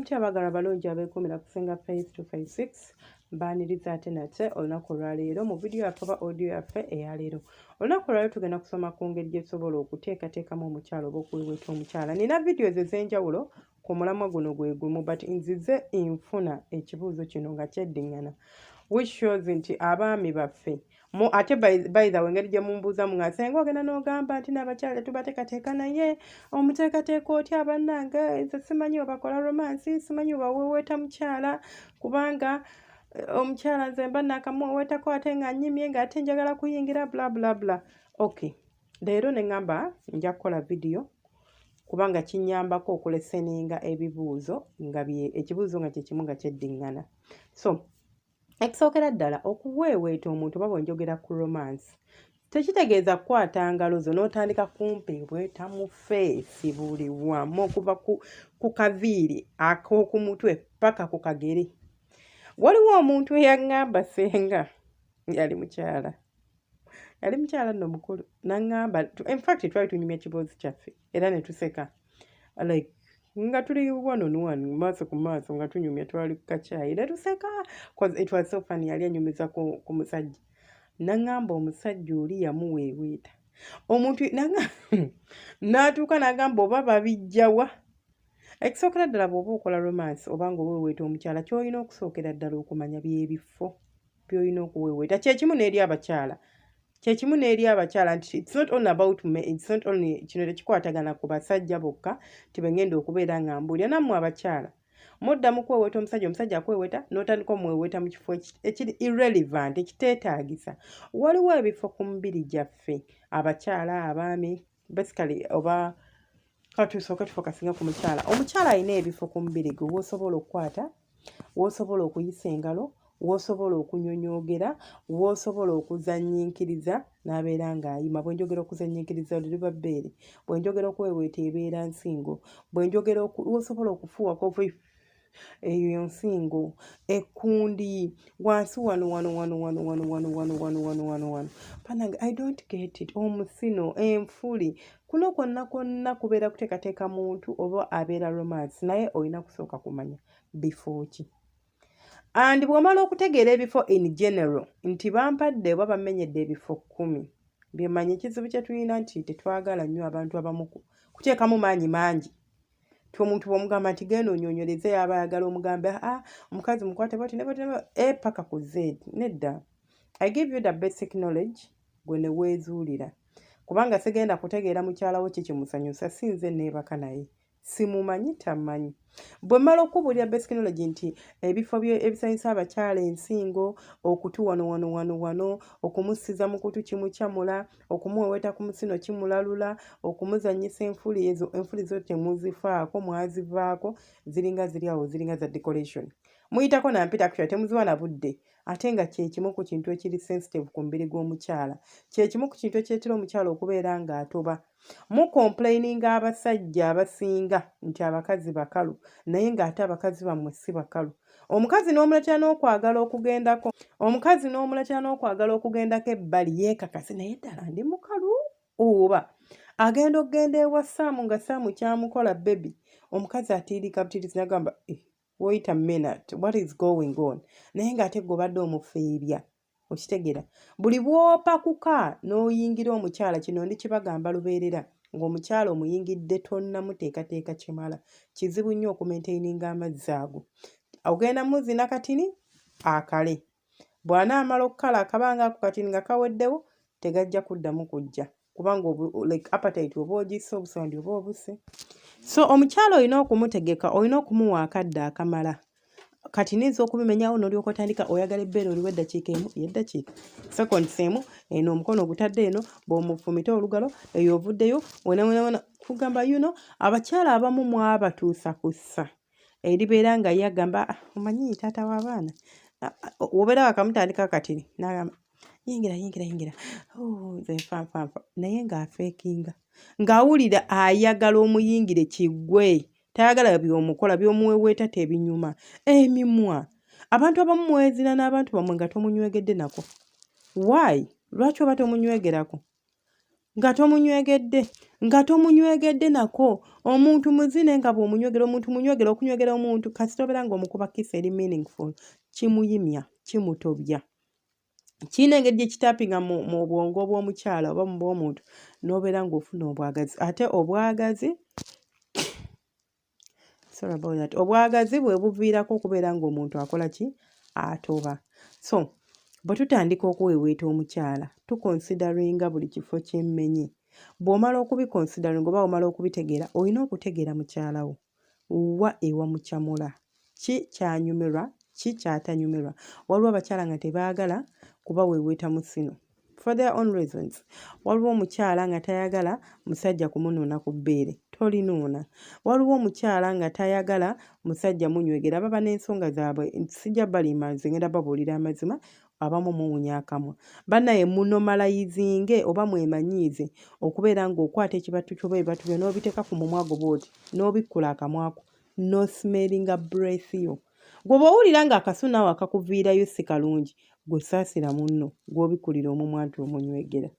Mutya abaagala abalungi abeekuumira ku Ssenga Faith 256? Mbaaniriza ate nate olunaku olwaleero mu vidiyo yaffe oba audio yaffe eyaleero. Olunaku olwaleero tugenda kusoma ku ngeri gye tusobola okuteekateekamu omukyala oba okuweweeta omukyala. Nina videos ez'enjawulo ku mulamwa guno gwe gumu, but nzize nfuna ekibuuzo kino nga kyeddiŋŋana, which shows nti abaami baffe mu ate by the way, engeri gye mumbuuzamu nga senga ogenda n'ogamba nti n'abakyala tubateekateeka, naye omuteekateeka otya? Bannange, nze simanyi obakola romance, simanyi obaweweeta mukyala, kubanga omukyala nze mba nakamuweweetako ate nga nnyimye, ng'ate njagala kuyingira, bla bla bla. Okay, leero ne ŋŋamba nja kukola vidiyo kubanga kinnyambako okuleseninga ebibuuzo nga ekibuuzo nga kyekimu nga kyeddiŋŋana. So ekisookera ddala, okuweeweeta omuntu oba bwe njogera ku romance, tekitegeeza kukwata ngalo zo n'otandika kumpeebweta mu face buli wamu, okuva ku kaviiri ak'oku mutwe paka ku kagere. Waliwo omuntu eyaŋŋamba, senga, yali mukyala, yali mukyala nno mukulu, naŋŋamba, infact twali tunyumya ekiboozi kyaffe era ne tuseka like nga tuli one on one, maaso ku maaso, nga tunyumya, twali ku kacyayi ne tuseka 'cause it was so funny. Yali anyumiza ku musajja, naŋŋamba omusajja oli yamuweeweeta omuntu, n'atuuka n'agamba oba babijjawa. Ekisookera ddala, bw'oba okola romance oba nga oweeweeta omukyala, ky'olina okusookera ddala okumanya byebifo by'olina okuweeweeta. Kyekimu n'eri abakyala, kyekimu n'eri abakyala, nti it's not only about me, it's not only, kino tekikwatagana ku basajja bokka tibengenda okubeera nga mbuulira. Nammwe abakyala mudda mu kweweeta omusajja, omusajja akweweta n'otandika omuweweeta mu kifo ekiri irrelevant, ekiteetaagisa. Waliwo ebifo ku mubiri gyaffe, abakyala, abaami, basically oba katusooke tufokasinga ku mukyala. Omukyala alina ebifo ku mubiri gwe w'osobola okukwata, w'osobola okuyisa engalo, w'osobola okunyonyoogera, w'osobola okuzannyiikiriza n'abeera ng'ayima. Bwe njogera okuzannyiikiriza, liba bbeere. Bwe njogera okweweeta, ebeera nsingo. Bwe njogera w'osobola okufuuwako eyo nsingo, ekkundi wansi wano wano wano wano wano wano wano wano wano wano wano. Bannange, I don't get it. Omusino, enfuli, kuno kwonna kwonna kubeera kuteekateeka muntu oba abeera romance, naye olina kusooka kumanya bifo ki. And bw'omala okutegeera ebifo in general, nti bampadde oba bamenyedde ebifo 10 byemanyi. Ekizibu kye tulina nti tetwagala nnyo abantu abamu kuteekamu maanyi mangi ti omuntu bw'omugamba nti genda onyonyoleze, yaba ayagala omugambe, "A omukazi mukwate bwati ne bwati e paka ku Z." Nedda, I give you the basic knowledge, gwe ne weezuulira, kubanga sigenda kutegeera mukyala wo kikimusanyusa, si nze neebaka naye, simumanyi, tammanyi. Bwe mmala okubuulira basic knowledge nti ebifo ebisanyusa abakyala, ensingo, okutu wano wano wano wano, okumussiza mu kutu kimukyamula, okumuweweeta ku musino kimulalula, okumuzannyisa enfuli, ezo enfuli zo temuzifaako, mwazivaako, ziringa ziri awo, ziringa za decoration, muyitako nampita, actually temuziwa na budde, ate nga kyekimu ku kintu ekiri sensitive ku mubiri gw'omukyala, kyekimu ku kintu ekireetera omukyala okubeera ng'atoba. Mucomplaininga abasajja abasinga nti abakazi bakalu, naye ng'ate abakazi bammwe si bakalu. Omukazi n'omuletera n'okwagala okugendako, omukazi n'omuletera n'okwagala okugendako ebbali, yeekakase, naye ddala ndi mukalu? Oba agenda okugenda ewa Saamu nga Saamu kyamukola baby, omukazi atiirika butiirizi nagamba, "Eh, wait a minute, what is going on?" Naye ng'ate gwe obadde omufeebya. Okitegeera? Buli bw'opakuka n'oyingira omukyala, kino ndi kibagamba lubeerera, ng'omukyala omuyingidde tonnamuteekateeka kimala, kizibu nnyo okumaintaininga amazzi ago. Ogenda muzina katini akale, bw'anaamala okukala akabanga ako katini nga kaweddewo, tegajja kuddamu kujja, kubanga like appetite oba ogisse, obusondi oba obusse. So omukyala olina okumutegeka, olina okumuwa akadde akamala. Kati niyinza okubimenyawo n'olyoka otandika oyagala ebbeere oliwo eddakiika emu, yeddakiika seconds emu, eno omukono ogutadde eno, bw'omufumita olugalo eyo ovuddeyo wena wena wena. Kugamba abakyala abamu mwabatuusa ku ssa eribeera nga ye agamba, "Ah, omanyi taata w'abaana." Ah, ah, obeera wakamutandika katini n'agamba, "Yingira, yingira, yingira." Oh, nze nfa nfa nfa, naye ng'afeekinga ng'awulira ayagala omuyingire kiggwe, tayagala by'omukola, by'omuweweeta tebinyuma. Emimwa, abantu abamu mwezina n'abantu bammwe nga tomunywegedde nako. Why? Lwaki oba tomunywegerako? Nga tomunywegedde, nga tomunywegedde nako. Omuntu muzine nga bw'omunywegera, omuntu munywegera. Okunywegera omuntu, kasita obeera ng'omukuba kiss eri meaningful, kimuyimya, kimutobya, kirina engeri gye kitapinga mu bwongo bw'omukyala oba mu bw'omuntu, n'obeera ng'ofuna obwagazi. Ate obwagazi, sorry about that, obwagazi bwe buviirako okubeera ng'omuntu akola ki? Atoba. So bwe tutandika okuweeweeta omukyala, tuconsideringa buli kifo kyemmenye. Bw'omala okubiconsideringa oba omala okubitegeera, olina okutegeera mukyala wo wa ewamukyamula, ki kyanyumirwa, ki kyatanyumirwa. Waliwo abakyala nga tebaagala kubaweeweeta musino for their own reasons. Waliwo omukyala nga tayagala musajja kumunuuna ku bbeere, tolinuuna. Waliwo omukyala nga tayagala musajja munywegera. Baba n'ensonga zaabwe, sijja balimba, nze ngenda babuulira amazima. Abamu muwunya akamwa. Bannaye, munormalizinge oba mwemanyiize okubeera ng'okwata ekibatu kyoba ebibatu byo n'obiteeka ku mumwa gwo bw'oti, n'obikkula akamwako, n'osmellinga breath yo. Gwe bw'owulira ng'akasu naawe akakuviirayo si kalungi, gwe saasira munno gw'obikkulira omumwa nti omunywegera.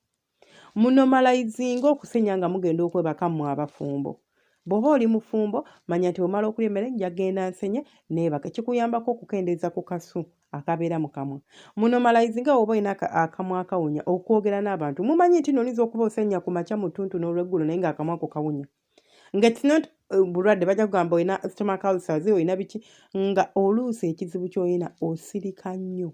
Munormalizinge okusenya nga mugenda okwebaka mmwe abafumbo. Bw'oba oli mufumbo, manya nti omala okulya emmere, nja genda nsenye neebaka. Kikuyambako okukendeeza ku kasu akabeera mu kamwa. Munormalizinge, oba olina akamwa akawunya, okwogera n'abantu. Mumanyi nti nno oyinza okuba osenya ku makya, mu ttuntu n'olweggulo, naye ng'akamwa ko kawunya, nga it's not bulwadde. Bajja kugamba olina stomach ulcers, olina biki, nga oluusi ekizibu ky'olina osirika nnyo.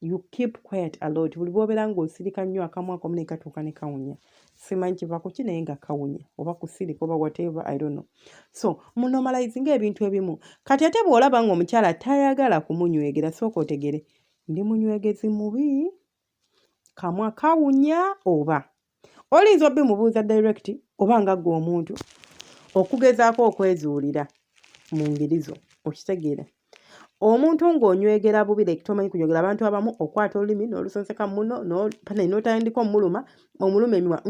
You keep quiet a lot. Buli bw'obeera ng'osirika nnyo, akamwa ko ne katuuka ne kawunya. Simanyi kiva ku ki, naye nga kawunya, oba kusirika oba whatever, I don't know. So munormalizinga ebintu ebimu. Kati ate bw'olaba ng'omukyala tayagala kumunywegera, sooka otegere, ndi munywegezi mubi, kamwa kawunya, oba oyinza obimubuuza direct, oba nga ggwe omuntu okugezaako okwezuulira mu ngeri zo. Okitegeera, omuntu ng'onywegera bubi, like tomanyi kunywegera. Abantu abamu okwata olulimi n'olusonseka muno, n'otandika omuluma, omuluma emimwa,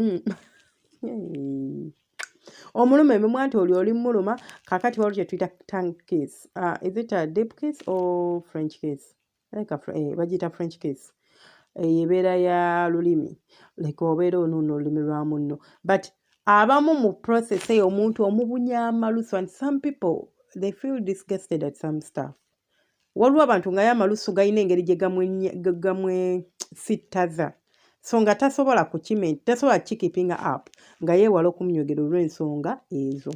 omuluma emimwa nti oli oli muluma. Kakati waliwo kye tuyita tongue kiss. Is it a deep kiss or French kiss? Like bagiyita French kiss. Eyo ebeera ya lulimi, like obeera onuuna olulimi lwa munno. But abamu mu process eyo omuntu omubunya amalusu, and some people, they feel disgusted at some stuff. Waliwo abantu nga ye amalusu galina engeri gye gamwesittaza, so nga tasobola kukime, tasobola kukikeepinga up, nga yeewala okumunywegera olw'ensonga ezo.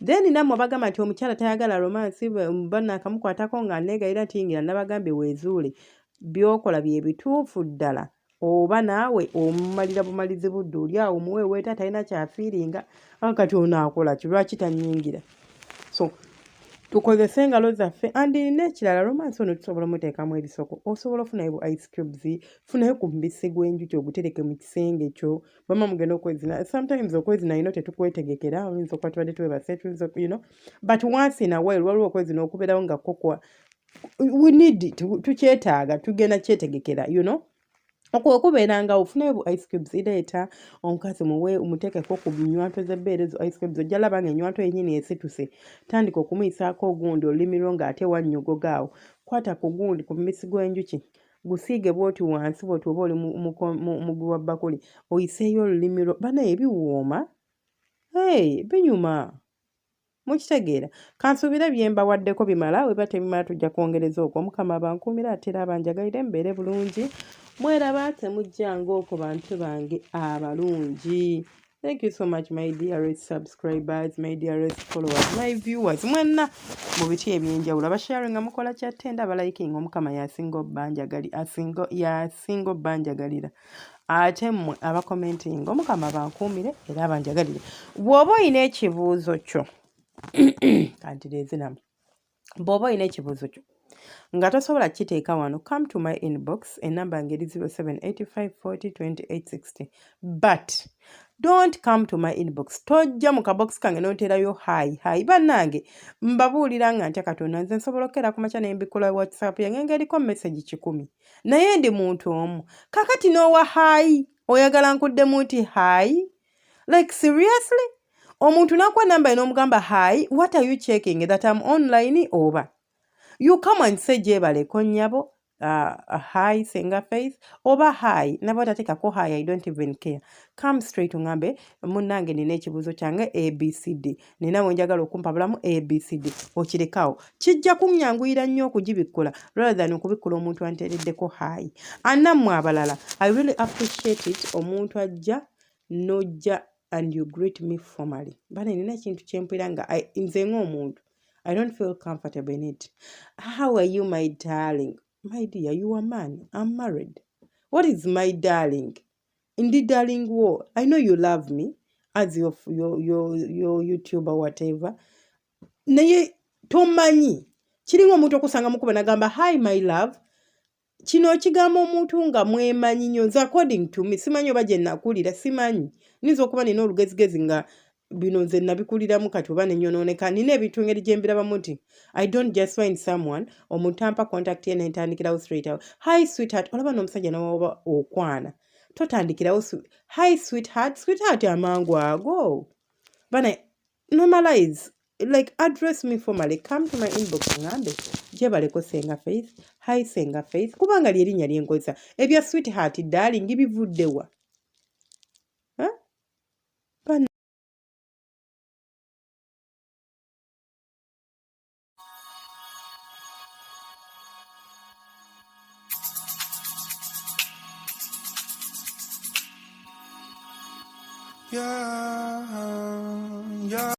Then nammwe bagamba nti omukyala tayagala romance, bannakamukwatako nga neegayira nti yingira. Nabagambye weezuule by'okola bye bituufu ddala, oba naawe omumalira bumalizi budde, oli awo omuweeweeta, talina kyafeelinga. Kati ono akola ki? Lwaki tannyingira? So tukozese engalo zaffe. And n'ekirala, romance ono tusobola omuteekamu ebisoko. Osobola ofunayo bu ice cubes, funayo ku mubisi gw'enjuki, ogutereke mu kisenge kyo bama mugenda okwezina. Sometimes okwezina ino tetukwetegekera, oyinza okuba tubadde twebase, tuyinza, but once in a while waliwo okwezina okubeerawo nga kokwa. We need it, tukyetaaga, tugenda kyetegekera. Okwo okubeera nga ofunayo bu ice cubes, leeta omukazi muwe, omuteekeko ku nywanto z'ebbeere ezo ice cubes, ojja laba nga enywanto yennyini esituse. Tandika okumuyisaako ogundi olulimi lwo ng'ate wannyogoga awo. Kwata ku gundi, ku mubisi gw'enjuki, gusiige bw'oti wansi bw'oti, oba oli mugwi wa bbakuli, oyiseeyo olulimi lwo. Banaye, biwooma, hey, binyuma. Mukitegeera? Kansuubire bye mbawaddeko bimala. Weba tebimala, tujja kwongereza okwo. Omukama abankuumira, ate era abanjagalire, mbeere bulungi. Mweraba, temujjanga okwo, bantu bange abalungi. Thank you so much, my dearest subscribers, my dearest followers, my viewers mwenna mu biti ebyenjawulo, abasharinga, mukola kyattenda, abalikinga. Omukama yasinga obbanjagali, yasinga obbanjagalira. Ate mmwe abacommentinga, Omukama bankuumire era abanjagalire. Bw'oba olina ekibuuzo kyo, kantireezinamu. Bw'oba olina ekibuuzo kyo nga tosobola kukiteeka wano, come to my inbox. Enamba ngeri 0785402860. But don't come to my inbox, tojja mu kabox kange n'oteerayo "Hi, hi." Bannange, mbabuulira nga ntya Katonda, nze nsobola okukeera ku makya ne mbikula WhatsApp yange ng'eriko message 100, naye ndi muntu omu. Kakati n'owa "Hi", oyagala nkuddemu nti "Hi"? Like, seriously? Omuntu n'akuwa namba ye n'omugamba "Hi". What are you checking, that I'm online? Oba you come and say "Gyebaleko nnyabo". Hi Senga Faith oba hi naba otateekako hi, I don't even care. Come straight ongambe munnange nina ekibuuzo kyange ABCD, nina we njagala okumpabulamu ABCD, okirekawo. Kijja kunnyanguyira nnyo okugibikkula rather than okubikkula omuntu anteereddeko hi. Anammwe abalala, I really appreciate it omuntu ajja n'ojja and you greet me formally. Bane nina ekintu kyempulira nga nze ng'omuntu I don't feel comfortable in it. How are you, my darling? My dear, you are man. I'm married. What is my darling? Ndi darling wo. I know you love me as your YouTuber, whatever. Naye tomanyi. Kiringa omuntu okusanga mukuba nagamba, hi my love. Kino okigamba omuntu nga mwemanyi nnyo. Nze according to me, simanyi oba gye nakulira, simanyi. Nnyinza okuba nina olugezigezi nga bino nze nabikuliramu kati oba nenyonooneka. Nina ebintu engeri gye mbirabamu nti I don't just find someone, omuntu ampa contact ye nentandikirawo straight away. Hi sweetheart, olaba n'omusajja n'oba okwana. Totandikirawo hi sweetheart, sweetheart amangu ago. Bana normalize, like address me formally, come to my inbox ngambe gyebaleko Senga Faith, hi Senga Faith, kubanga lyerinnya lyenkozesa. Ebya sweetheart darling bivuddewa? Huh? Yeah.